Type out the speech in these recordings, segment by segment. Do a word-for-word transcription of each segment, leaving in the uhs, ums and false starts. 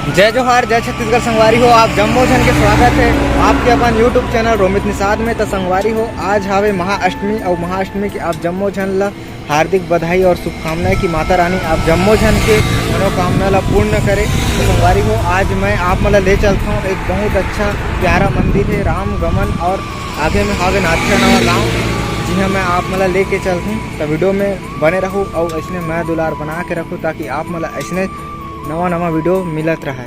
जय जोहार, जय छत्तीसगढ़ संगवारी हो, आप जम्मो झन के स्वागत है आपके अपन YouTube चैनल रोमित निषाद में। तो संगवारी हो, आज हावे महाअष्टमी, और महाअष्टमी के आप जम्मो झन ला हार्दिक बधाई और शुभकामनाएं कि माता रानी आप जम्मो झन के मनोकामना ला पूर्ण करे। तो संगवारी हो, आज मैं आप मन ला ले चलता हूँ एक बहुत अच्छा प्यारा मंदिर है राम गमन, और आगे में हावे नाथ्या नवा गाँव, जिहाँ मैं आप मन ला लेके चलता हूँ। तो वीडियो में बने रहू और ऐसने मया दुलार बना के रखू, ताकि आप मन ला ऐसने नवा नवा वीडियो मिलत रहे।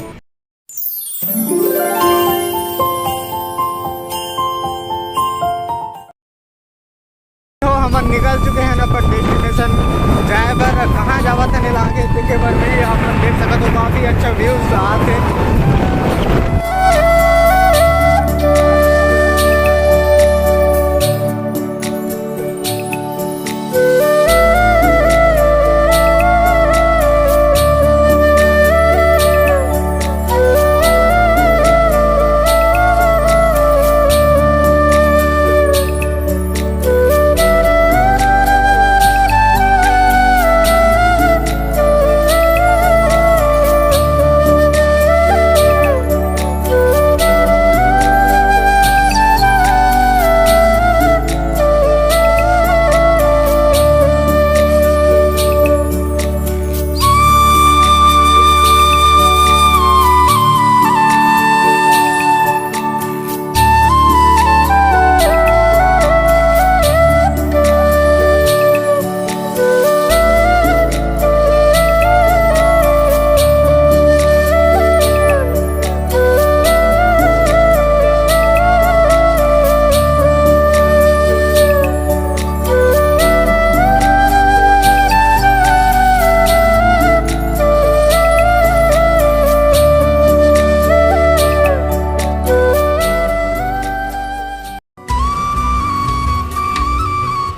तो हमन निकल चुके हैं अपन डेस्टिनेशन जाए बर। कहाँ जावत है नीला आगे देखे बर भी आप मन देख सकत हो, काफी अच्छा व्यूज आते।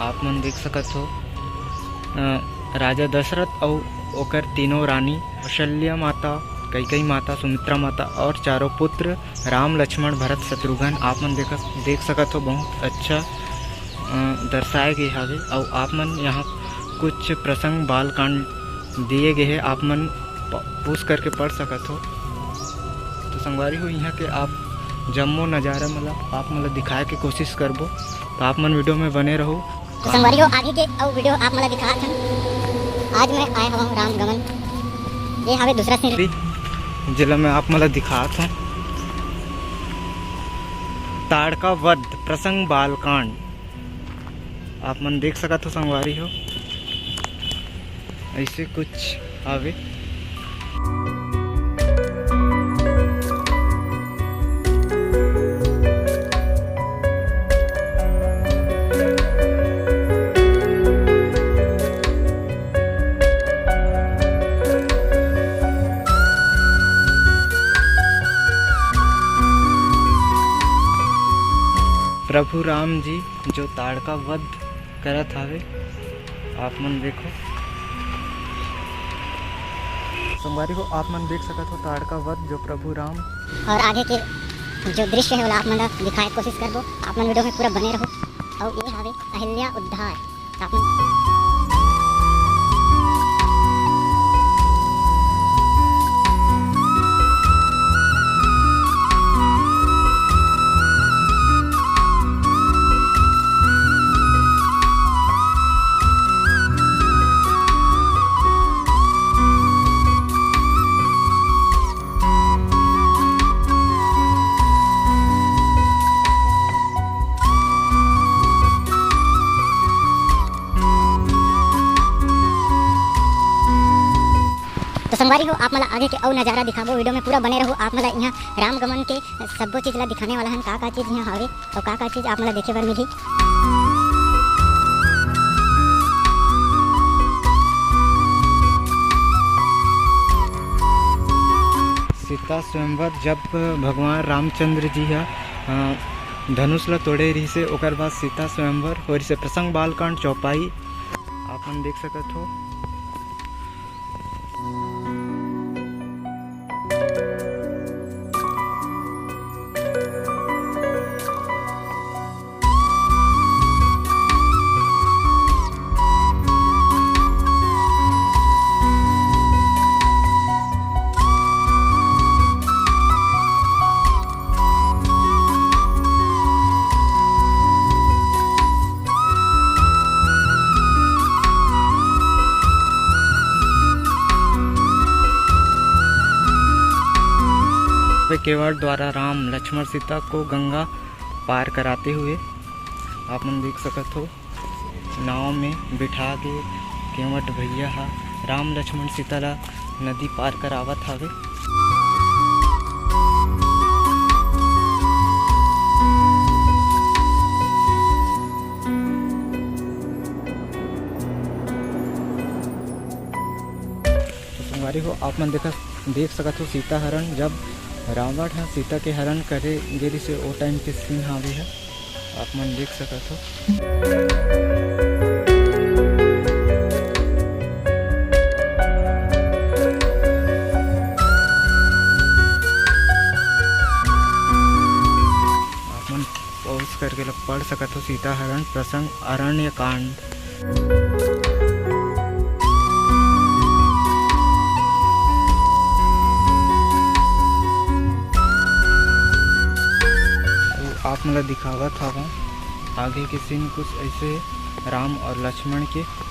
आप मन देख सकत हो, अ, राजा दशरथ अउ ओकर तीनों रानी, कौशल्या माता, कैकई माता, सुमित्रा माता और चारों पुत्र राम, लक्ष्मण, भरत, शत्रुघ्न, आप मन देख, देख सकत हो, बहुत अच्छा, अ, दर्शाए गे हावे। अउ आप मन यहाँ कुछ प्रसंग बालकांड दिए गे हे, आप मन प-, पूछ करके पढ़ सकत हो। तो संगवारी हो, यहाँ के आप जम्मो नजारा मन ला आप मन ला दिखाए के कोशिश करबो, तो आप मन वीडियो में बने रहो। तो संगवारी हो, आगे के अउ वीडियो आप मन ला दिखात हन। आज मैं आए हवं रामगमन, ये हावे दूसरा सीन। जेला मैं आप मन ला दिखात हूँ, ताड़का वध प्रसंग बालकांड। आप मन देख सकत हो संगवारी हो, ऐसे कुछ आवे। प्रभु राम जी जो ताड़का वध करत हावे, आप मन देखो। संगवारी हो, आप मन देख सकत हो ताड़का वध जो प्रभु राम। और आगे के जो दृश्य है, ओला आप मन ला दिखाए के कोशिश करबो। आप मन वीडियो में पूरा बने रहो। और ये हावे अहिल्या उद्धार। आप मन तो संगवारी हो, आप मन ला आगे के अउ नजारा दिखाबो, वीडियो में पूरा बने रहो। आप मन ला यहाँ रामगमन के सब्बो चीज ला दिखाने वाला हन, का का चीज यहाँ हवे और का का चीज आप मन ला देखे बर मिलही। सीता स्वयंवर, जब भगवान रामचंद्र जी ह, अ, धनुष ला तोड़े रहिसे, ओकर बाद सीता स्वयंवर हो रहिसे, प्रसंग बालकांड चौपाई आप मन देख सकत हो। केवट द्वारा राम, लक्ष्मण, सीता को गंगा पार कराते हुए आप मन देख सकत हो, नाव में बिठा के केवट भैया ह राम, लक्ष्मण, सीता ला नदी पार करावत हवे। तो संगवारी हो, आप मन देखा, देख सकत हो सीता हरण, जब रावण ह सीता के हरण करे गे रिहिसे, ओ टाइम के सीन हावे ह, आप मन देख सकत हो। आप मन पॉज करके ल पढ़ सकत हो, सीता हरण प्रसंग, अरण्य कांड। तो आप मन ल दिखावत हवं आगे के सीन कुछ ऐसे, राम और लक्ष्मण के।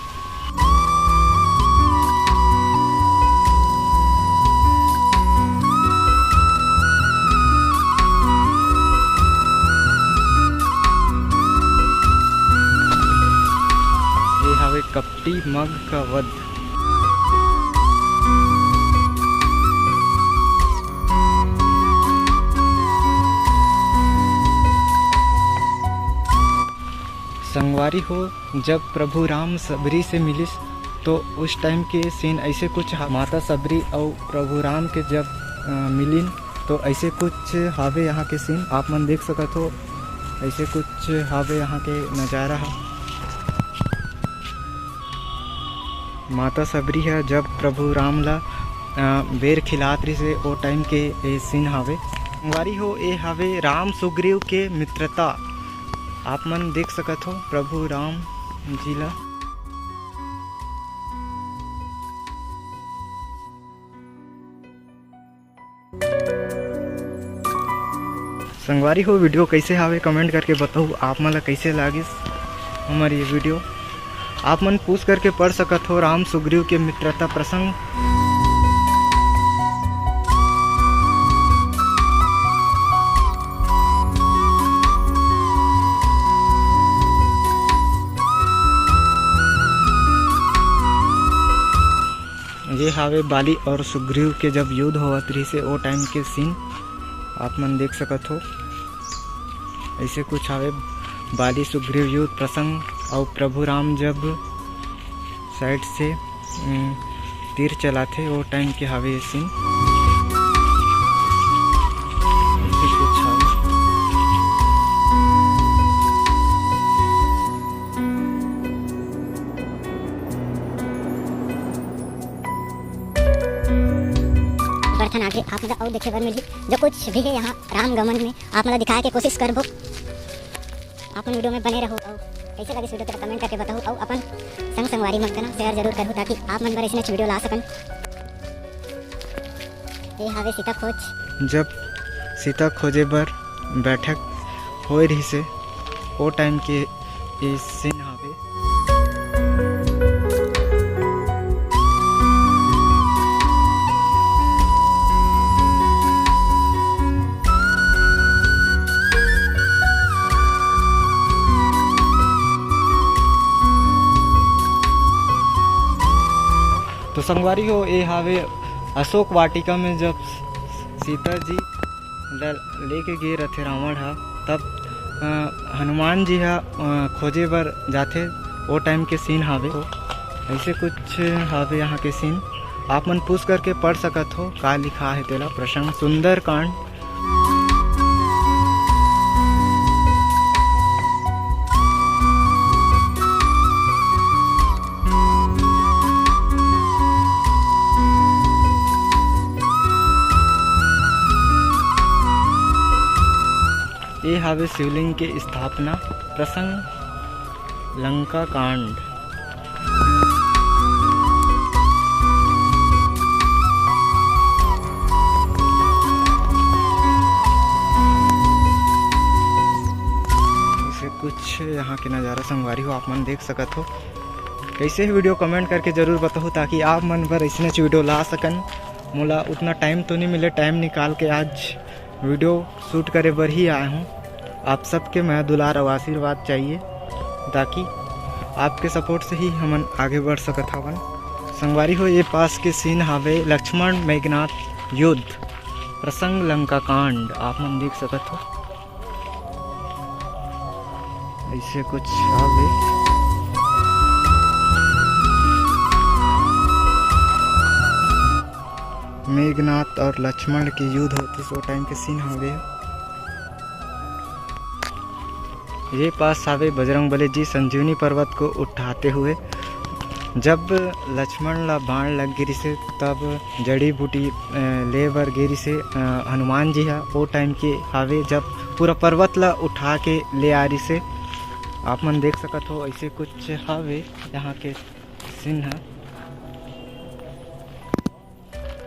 ये हवे कपटी मग का वध। संगवारी हो, जब प्रभु राम सबरी से मिलिस, तो उस टाइम के सीन ऐसे कुछ हा-, माता सबरी अउ प्रभु राम के जब, अ, मिलिन, तो ऐसे कुछ हावे यहाँ के सीन, आप मन देख सकत हो, ऐसे कुछ हावे यहाँ के नजारा हा। माता सबरी ह जब प्रभु राम ला, अ, बेर खिलात रिहिसे, ओ टाइम के ए सीन हावे। संगवारी हो, ए हावे राम सुग्रीव के मित्रता। आप मन देख सकत हो प्रभु राम जी ला। संगवारी हो, वीडियो कैसे हावे, कमेंट करके बताओ, आप मन ला कैसे लागिस हमर ये वीडियो। आप मन पूछ करके पढ़ सकत हो राम सुग्रीव के मित्रता प्रसंग। ये हावे बाली और सुग्रीव के जब युद्ध होवत रहिसे, ओ टाइम के सीन आप मन देख सकत हो। ऐसे कुछ हावे बाली सुग्रीव युद्ध प्रसंग, और प्रभु राम जब साइड से, उम, तीर चलाथे, ओ टाइम के हावे ये सीन। ऐसे कुछ हावे। बरथन आगे आप मतलब अउ देखे बर मिलही, जो कुछ भी है यहाँ राम गमन में आप मतलब दिखाए के कोशिश करबो। आप मन वीडियो में बने रहो अउ कैसे लगे वीडियो तेला कमेंट करके बताओ अउ अपन संग संगवारी मन कना शेयर जरूर करो ताकि आप मन बर ऐसे वीडियो ला सकन। ये हावे सीता खोज। जब सीता खोजे बर बैठक होए रहिसे, ओ टाइम के ये सीन हावे। तो संगवारी हो, ये हावे अशोक वाटिका में जब सीता जी ल-, लेके गे रथे रावण ह, तब, अ, हनुमान जी ह, अ, खोजे बर जाथे, ओ टाइम के सीन हावे। तो ऐसे कुछ हावे यहाँ के सीन, आप मन पूछ करके पढ़ सकत हो का लिखा है तेला। प्रसंग सुंदरकांड। ये हावे शिवलिंग के स्थापना प्रसंग, लंका कांड। ऐसे कुछ यहाँ के नज़ारा संगवारी हो, आप मन देख सकत हो। कैसे हे वीडियो, कमेंट करके जरूर बताओ, ताकि आप मन बर ऐसने वीडियो ला सकन। मोला उतना टाइम तो नहीं मिले, टाइम निकाल के आज वीडियो शूट करे बर ही आए हूँ। आप सबके मया दुलार अउ आशीर्वाद चाहिए, ताकि आपके सपोर्ट से ही हमन आगे बढ़ सकत हवन। संगवारी हो, ये पास के सीन हावे लक्ष्मण मेघनाथ युद्ध प्रसंग लंका कांड, आप मन देख सकत हो। ऐसे कुछ हावे। मेघनाथ और लक्ष्मण के युद्ध होतिस, ओ टाइम के सीन हावे। ये पास हावे बजरंग बली जी संजीवनी पर्वत को उठाते हुए। जब लक्ष्मण ला बाण लग गिरिसे, तब जड़ी बूटी, अ, ले बर गिरिसे, अ, हनुमान जी हा। ओ टाइम के हावे, जब पूरा पर्वत ला उठा के ले आ रिसे। आप मन देख सकत हो, ऐसे कुछ हावे यहाँ के सीन हा।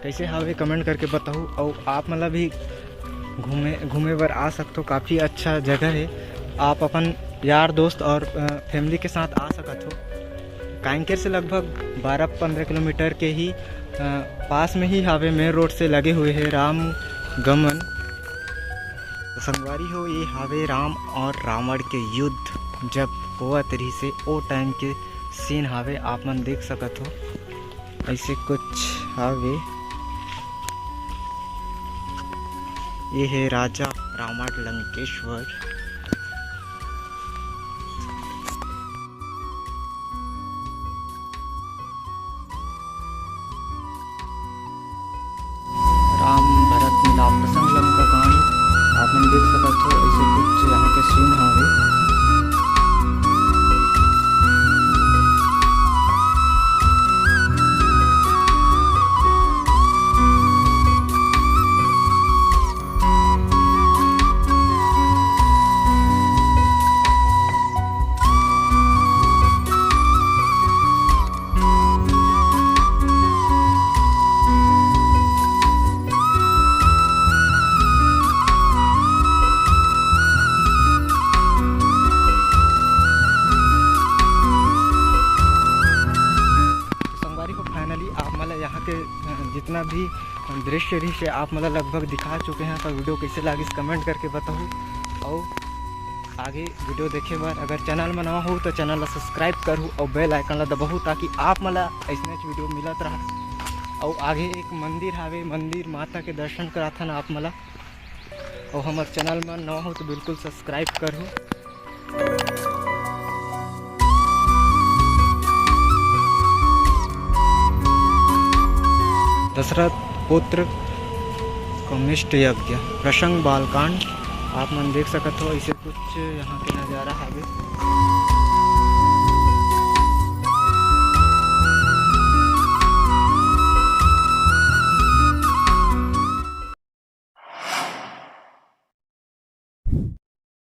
कैसे हावे, कमेंट करके बताहू। अउ आप मन ला भी घूमे, घूमे बर आ सकथो, काफ़ी अच्छा जगह है। आप अपन यार दोस्त और, अ, फैमिली के साथ आ सकत हो। कांकेर से लगभग बारह पंद्रह किलोमीटर के ही, अ, पास में ही हावे, मेन रोड से लगे हुए है राम गमन। तो संगवारी हो, ये हावे राम और रावण के युद्ध जब होवत रहिसे, ओ टाइम के सीन हावे, आप मन देख सकत हो। ऐसे कुछ हावे। ये है राजा रावण लंकेश्वर। राम भरत मिलाप प्रसंग लंका कांड आप मन देख सकत हो। ऐसे कुछ यहाँ के सीन हावे। संगवारी हो, finally आप मन ला यहाँ के, अ, जितना भी दृश्य रहिसे आप मन ला लगभग दिखा चुके हैं। तो वीडियो कैसे लागिस, कमेंट करके बताहू। और आगे वीडियो देखे बर अगर चैनल में नवा हो तो चैनल ला सब्सक्राइब करहू और बेल आइकन ला दबाहू, ताकि आप मन ला ऐसने वीडियो मिलत रहा। और आगे एक मंदिर हावे, मंदिर माता के दर्शन कराथन आप मन ला। और हमर चैनल में नवा हो तो बिल्कुल सब्सक्राइब करहू। दशरथ पुत्र कमिष्ठ यज्ञ प्रसंग बालकांड आप मन देख सकत हो। ऐसे कुछ यहाँ के नज़ारा हावे।